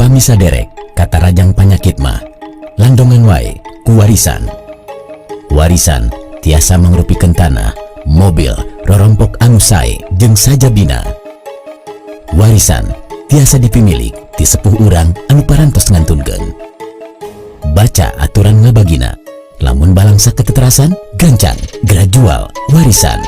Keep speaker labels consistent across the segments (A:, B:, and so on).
A: Upami saderek katarajang panyakit mah, landongan wae ku warisan. Warisan tiasa mangrupikeun tanah, mobil, rorompok anu sae jeung sajabina. Warisan tiasa dipimilik ti sepuh urang anu parantos ngantunkeun. Baca aturan ngabagina. Lamun balangsa kateterasan, gancang geura jual warisan.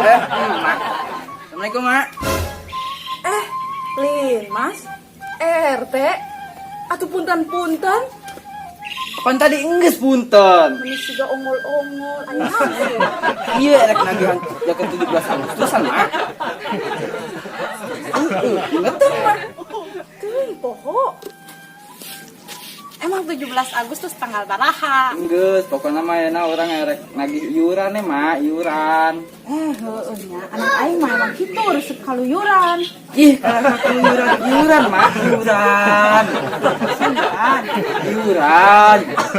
B: Eh, Mak. Assalamualaikum, Mak.
C: Eh, Lin, Mas, RT, atuh punten-punten,
B: Pan tadi enggeus punten.
C: Meni siga ongol-ongol, aya naon sih?
B: Iya, rek nagihan jaket 17 Agustusan, Mak. Heeh, betul, Mak.
C: Teuing poho. Emang 17 Agustus tanggal baraha?
B: Enggeus, pokoknya mah ayeuna urang rek nagih iuran nih, Mak, iuran.
C: Eh, heueuh nya, anak aing mah emang kitu resep kaluyuran.
B: Ih, kalau iuran, iuran, Mak, iuran.
C: Iuran.
B: Iuran.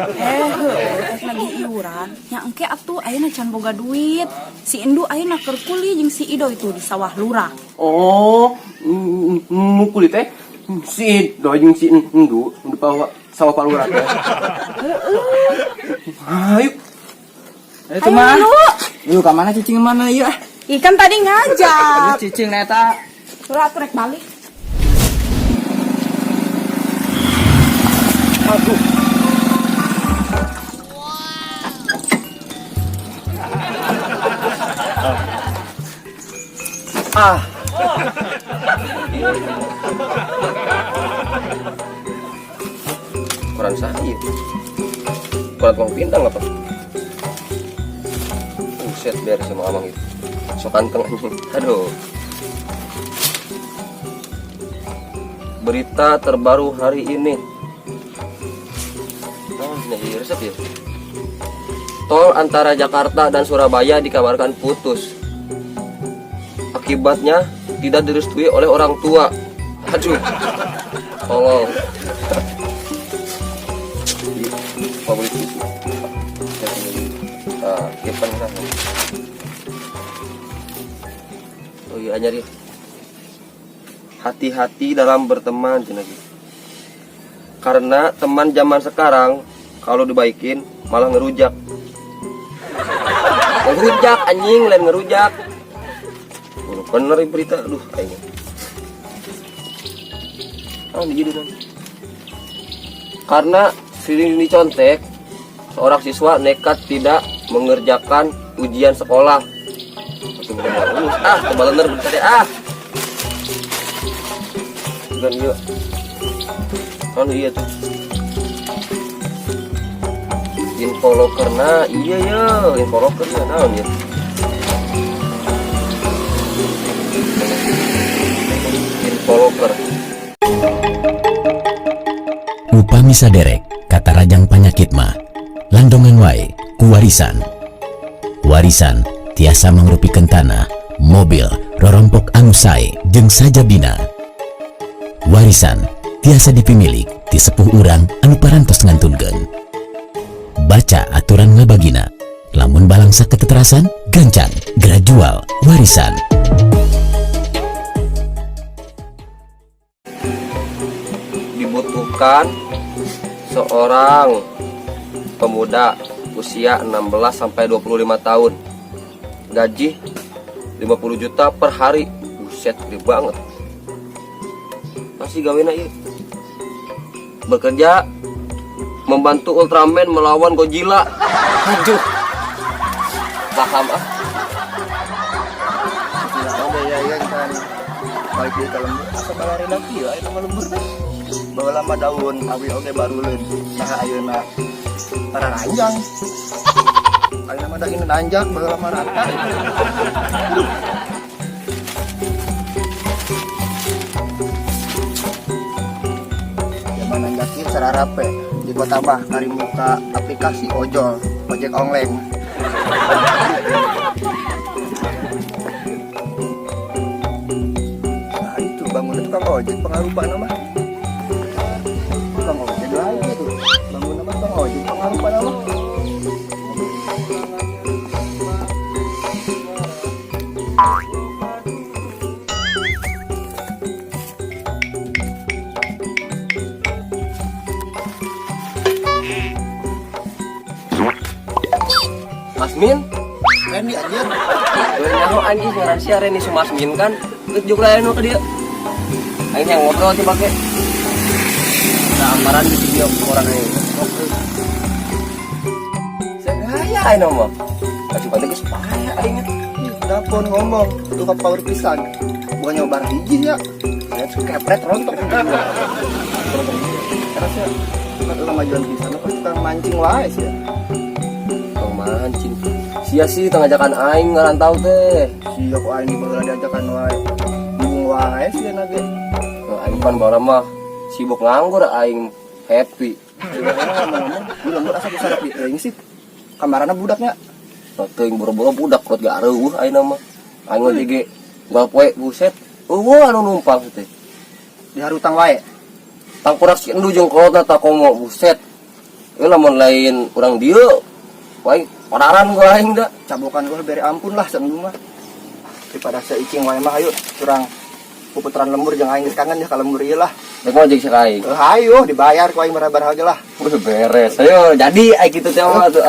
C: Eh, heueuh, rek nagih iuran. Nya engke atuh ayeuna can boga duit. Si Indu ayeuna keur kuli jeung si Ido itu di sawah lurah.
D: Oh, mukul teh si Ido jeung si Endu di bawah sawah Pak Lurah teh. Ayo.
B: Ayo, Mak.
C: Ayo, lu.
B: Yuk, ka mana cicing mana ieu ah?
C: Ikan tadi ngajak.
B: Ayo cicing na eta.
C: Surat atuh rek balik.
D: Aduh. Ah. Koran saya. Koran tukang pindang apa? Buset, beres sama amang itu. Sok anteng anjing. Aduh. Berita terbaru hari ini. Oh, ini resep ya. Tol antara Jakarta dan Surabaya dikabarkan putus. Akibatnya tidak direstui oleh orang tua. Aduh. Tolong. Publik itu. Ah, kipan kan. Oh iya nyari. Hati-hati dalam berteman cenah gitu. Karena teman zaman sekarang kalau dibaikin malah ngerujak. Ngerujak anjing, lain ngerujak. Udah bener ini berita, aduh kayaknya. Ah, ini jadi dong. Karena sering dicontek, seorang siswa nekat tidak mengerjakan ujian sekolah. Ah, tebal bener berita deh, ah. Bukan iya. Kan iya tuh. Info loker, nah iya ya, info loker ya, naon ya. Info loker.
A: Upami saderek katarajang panyakit mah, landongan wae ku warisan. Warisan tiasa mangrupikeun tanah, mobil, rorompok anu sae jeung sajabina. Warisan tiasa dipimilik ti sepuh urang anu parantos ngantunkeun. Baca aturan ngabagina. Lamun balangsa kateterasan, gancang geura jual warisan.
D: Dibutuhkan seorang pemuda usia 16 sampai 25 tahun. Gaji 50 juta per hari. Buset, gede banget. Masih gawena ieu. Bekerja membantu Ultraman melawan Godzilla. Aduh. Paham ah.
E: Ada ya yang kan balik di ka lembur asa balareda kieu aya nama lembur teh. Baheula mah daun awi oge baruleun. Nah ayeuna pararanjang. Ayeuna mah da ini nanjak baheula mah rata. Aduh. Zaman nanjak ieu sararape di kota mah kari muka aplikasi ojol, ojek online. Bangun tukang ojek pangarupana mah. Tukang ojek lagi tuh. Bangun apa tukang ojek pangarupana mah.
D: Masmin?
E: Randy anjir.
D: Gue nyaho anjing ngaran sia Reni Sumasmin kan. Geus juk lain nu ka dieu. Aing yang ngobrol coba ke. Nah, amaran di video orang ini. Segaya aing mah. Kasih pada geus payah aing.
E: Telepon ngomong, lu ka power pisan. Bukan nyoba hiji ya. Lihat kepret rontok. Rontok. Karena sih bukan tukang majuan pisan, pasti tukang mancing wae sih ya.
D: Tukang mancing. Sia sih teu ngajakan aing ngarantau teh.
E: Sia kok aing baheula diajakan wae. Bingung wae sih ya nage.
D: Nah, aing pan baheula mah sibuk nganggur aing happy.
E: Ngomong-ngomong, lu lembur asa bisa di teuing sih. Kamarana budaknya.
D: Nah, teuing boro-boro budak kot gak areueuh aing mah. Aing mah ge unggal poe buset. Eueuh anu numpang teh.
E: Diharutang wae.
D: Tangkurak si endu jeung kolotna tak komo buset. Eueuh lamun lain urang dieu. Wae padaran ku aing da.
E: Cabokan gua bere ampun lah sendu mah. Daripada seicing wae mah ayo curang puputeran lembur jeung aing geus kangen ya ka lembur ieu lah.
D: Rek ngojek si ka aing.
E: Heuh hayu dibayar ku aing barabar ge lah.
D: Wih, beres. Ayo jadi aing kitu teh mah tuh.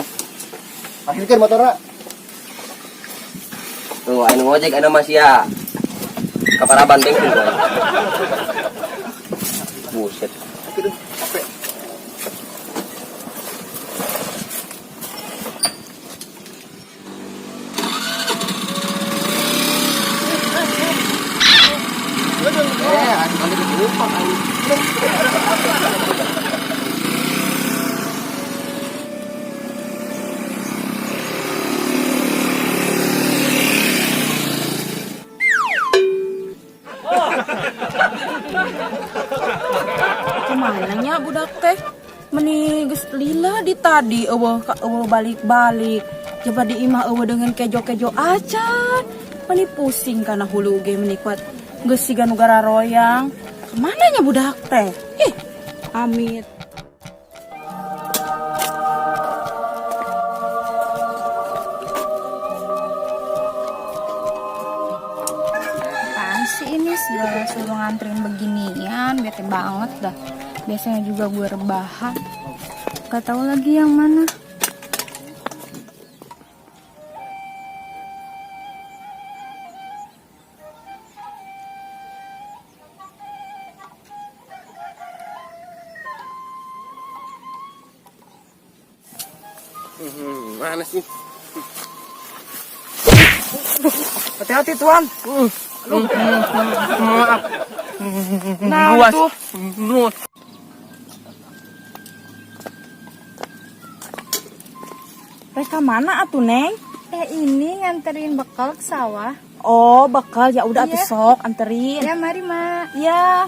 E: Akhirkan motorna.
D: Tuh aing ngojek aing mah sia. Ka Paraban bengkel ku aing. Buset.
E: Oke deh, capek.
D: Asik kali dilupa aing.
C: Kemana nya budak teh? Meni geus lila di tadi eueuh ka eueuh balik-balik. Coba di imah eueuh dengan kejo-kejo acan. Meni pusing kana hulu ge meni kuat. Geus siga nu gararoyang. Kemana nya budak teh? Ih, amit.
F: Apaan sih ini segala suruh nganterin beginian, bete banget dah. Biasanya juga gue rebahan. Gak tahu lagi yang mana.
D: Mana sih?
B: Hati-hati tuan. Maaf. Nah, itu.
C: Rek ka mana atuh, Neng?
F: Ini nganterin bekal ke sawah.
C: Oh, bekal ya udah atuh
F: Iya.
C: sok anterin.
F: Ya, mari, Mak.
C: Ya.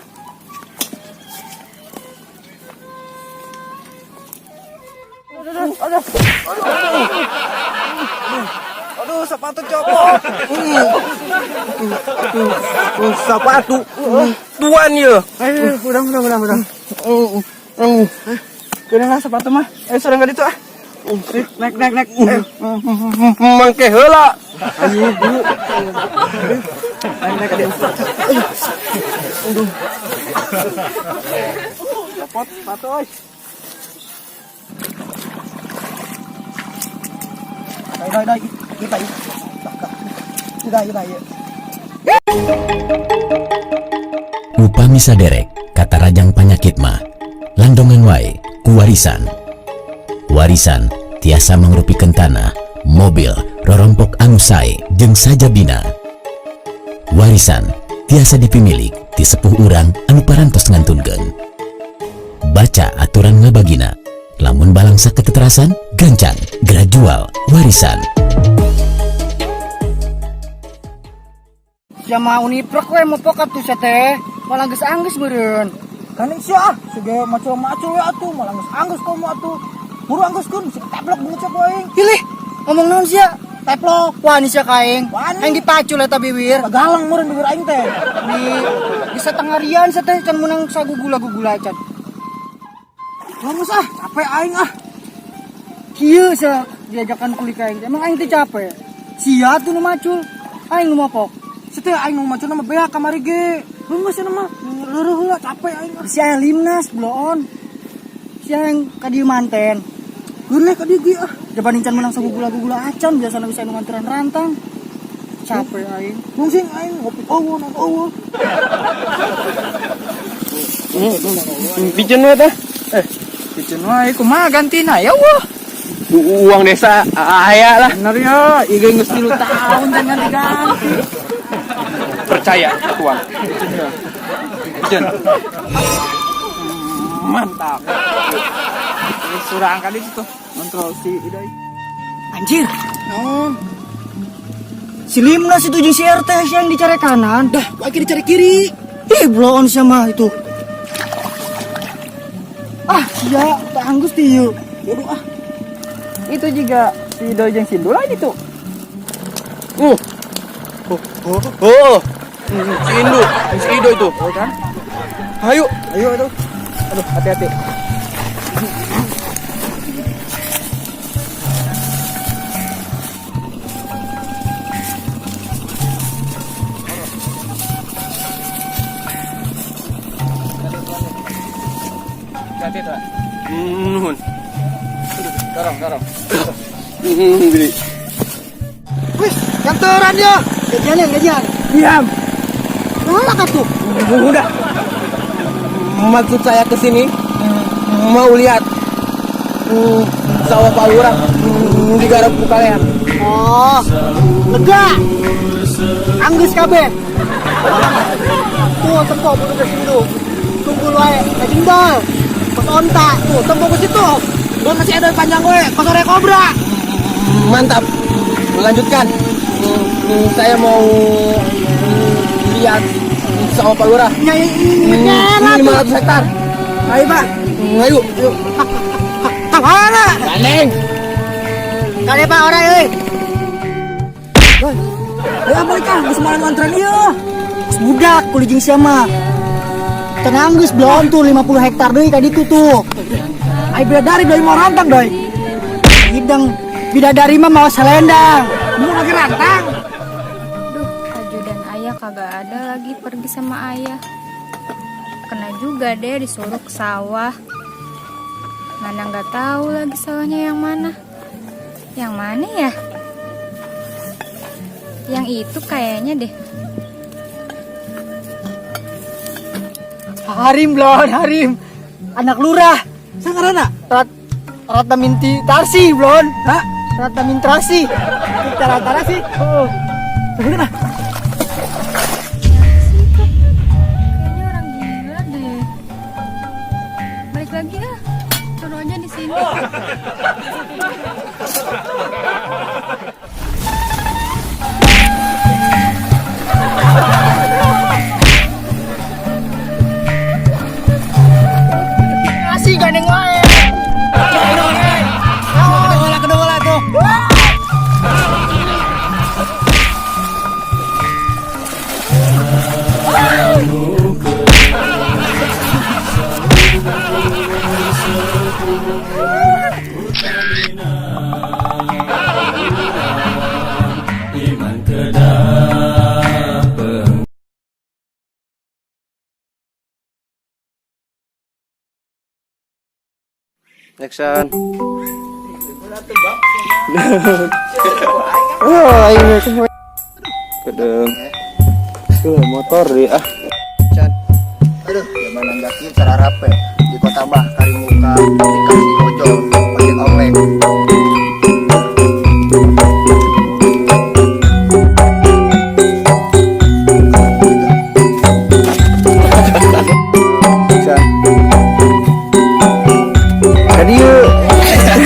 B: Aduh, aduh, sepatu copot.
D: Sepatu tuan ya.
B: Ayo, udah. Kena lah sepatu mah. Sorang ka ditu ah. Naik, naik, naik.
D: Mangke heula.
B: Ayo, Bu. Naik, naik ka dieu. Aduh. Copot sepatu euy.
E: Dai, dai, dai. Kita yuk. Kita, kita, yuk.
A: Upami saderek kata rajang panyakit mah landongan wae ku warisan. Warisan tiasa mangrupikeun tanah, mobil, rorompok anu sae jeung sajabina. Warisan tiasa dipimilik ti sepuh urang anu parantos ngantunkeun. Baca aturan ngabagina. Lamun balangsa keteterasan, gancang geura jual warisan.
G: Sia mah uniprek we mopok atuh sia teh. Malah geus anggeus meureun.
B: Kaning sia ah, siga maco-maco we atuh, malah geus anggeus komo atuh. Buru anggeuskeun, si teplok beungeut sia ku aing.
G: Pilih, ngomong naon sia?
B: Teplok.
G: Wani sia ka aing.
B: Wani.
G: Aing dipacul eta bibir.
B: Galang meureun bibir aing teh.
G: Di Bisa tengarian sia teh can menang sagugula-gugula acan.
B: Geus ah, capek aing ah.
G: Kieu sia diajakan kulik aing. Emang aing teh capek. Sia tuh nu macul. Aing nu mopok.
B: Sia teh aing nu macul mah beak kamari ge. Geus sia mah leureut heula capek aing ah.
G: Sia yang limnas bloon. Sia yang ka dieu manten.
B: Geuleuh ka dieu ge ah.
G: Jaban can menang sagugula-gugula acan biasana bisa nu nganteran rantang. Capek aing.
B: Mungsing aing ngopi eueuh non eueuh.
H: Piceun we teh.
B: Piceun wae kumaha gantina ya wah.
H: Uang desa aya lah.
B: Bener ya, ieu geus 3 tahun can ganti-ganti.
H: Percaya tuan. Piceun. Mantap.
B: Ini surang kali itu kontrol si Idoi.
G: Anjir.
B: Naon?
G: Si Limnas itu jeung si RT yang dicari kanan.
B: Dah, lagi dicari kiri.
G: Ih, bloon sama itu. Ah, sia, tak anggus ti ieu.
B: Bodoh ah. Itu juga si Idoi jeung Sindu lagi tuh.
H: Oh. Oh. Si Indu, si Ido itu.
B: Oh kan?
H: Ayo.
B: Ayo itu. Aduh, hati-hati. Hati-hati tuh.
D: Nuhun.
B: Dorong, dorong.
D: Beli.
G: Wih, kantoran ya. Gajian ya, gajian.
H: Diam.
G: Nolak atuh.
H: Udah. Maksud saya ke sini mau lihat sawah Pak Lurah digarap ku kalian.
G: Oh, lega. Anggus kabeh. Tuh, tempo bunuh ke situ. Tunggu wae, kajendol. Kos onta, tuh tempo ke situ.
B: Gua masih ada panjang gue, kosore kobra.
H: Mantap. Lanjutkan. Saya mau lihat sawah Pak Lurah.
G: Nyai nyala tuh.
H: 500 hektar.
B: Ayo, Pak.
H: Ayo, ayo.
G: Kamana?
H: Gandeng.
G: Kali Pak ora euy.
B: Ya balik ah, geus malam antrean ieu.
G: Geus budak kulit jeung sia mah. Tenang geus belum tuh 50 hektar deui ka ditu tuh.
B: Ai bidadari dari mau rantang doi.
G: Hideng bidadari mah mau selendang.
B: Mau lagi rantang.
F: Duh, ajudan ayah kagak ada lagi pergi sama ayah. Kena juga deh disuruh ke sawah. Mana nggak tahu lagi sawahnya yang mana. Yang mana ya? Yang itu kayaknya deh.
G: Harim blon, harim. Anak lurah.
B: Sangarana.
G: Rat Ratna Minti Tarsi blon. Hah? Ratna Mintrasi.
B: Cara-cara sih. Oh. Sebenarnya
F: Kayaknya orang gila deh. Balik lagi ah. Suruh aja di sini.
G: Kasih gandeng wae.
B: Kedua tuh.
D: Action.
G: Oh, ini
D: Kedeng. Tuh motor deh ah.
E: Can. Aduh, zaman angga kieu cara rape di kota mah kari muka aplikasi ojol ojek online.
H: Action. Jadi yuk.
C: Action.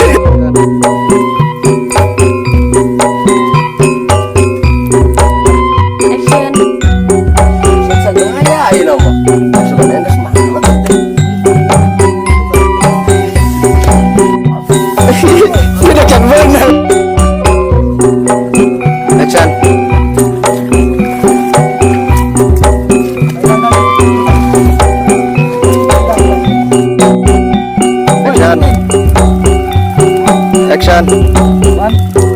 D: Sagaya ayeuna mah. Sebenarnya geus semangat teh.
E: Dan.
G: Wan.